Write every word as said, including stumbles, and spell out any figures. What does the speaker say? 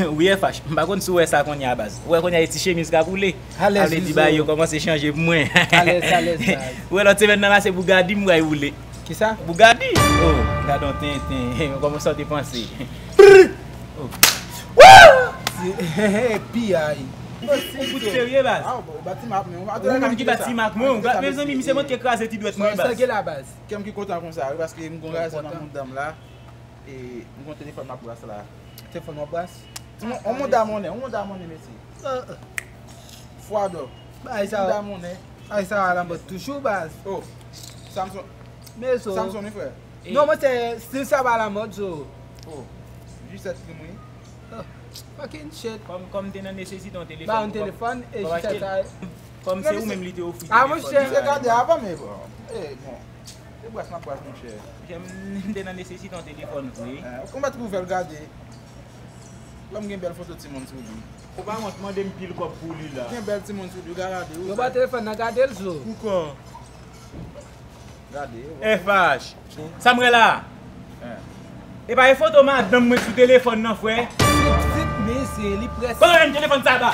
Wi, F H, m pa konn si w wè sa kounye a, baz. Ou wè kounye a, e ti chemiz k ap woule. Alèz, Sa vle di, Izo. Bagay yo kòmanse chanje pou mwen. Alèz, alèz, baz. Ou wè, lòt semèn nan pase, Bugatti m pral woule. Kisa? Bugatti? Oh, gade yon tenten. Kòman sa w te panse? Oh. Piyay. Ou fout serye, baz? Ah, bon, batimak, men, ou pa Ou menm ki batimak, men, ou gade, mezanmi, misye monte kraze ti dwèt mwen, baz. Sa ki la, baz? Kè m ki kontan konsa, wi, paske m gon rezon nan moun dam la. E m gon telefòn m ap bras la. Telefòn w ap bras? Ti mon, on monda monnen, on monda monnen, mesye. Fwa dò. Bay sa. Monda monnen. Ay sa alanmòd toujou, baz. Oh, Samson. Meso. Samson, wi, frè. Non, mwen se stil sa pa alanmòd, so. Oh, Jisèt ki mwen. Oh, fucking shit. Kòm, kòm te nan nesesite yon telefòn. Ba yon telefòn, e Jisèt sa. Kòm se ou menm li te ofri telefòn. Ah, monchè. Misye gade avan, men bon. Eh, bon. Se bras m ap bras, monchè. Monchè, m te nan nesesite yon telefòn vre. Eh, ou konn mèt ouvè l gade. Lòm gen bèl foto timoun sou li. Ou pa wont mande m pil kòb pou li la. Gen bèl timoun sou li, gade, ou. Yo ba telefòn nan gade l, zo. Poukò? Gade, ou. F H. Sa m wè la. Eh. E pa e foto madanm mwen sou telefòn nan, frè. Pitit, pitit, mesye, li prèske. Kòman menm telefòn sa ba?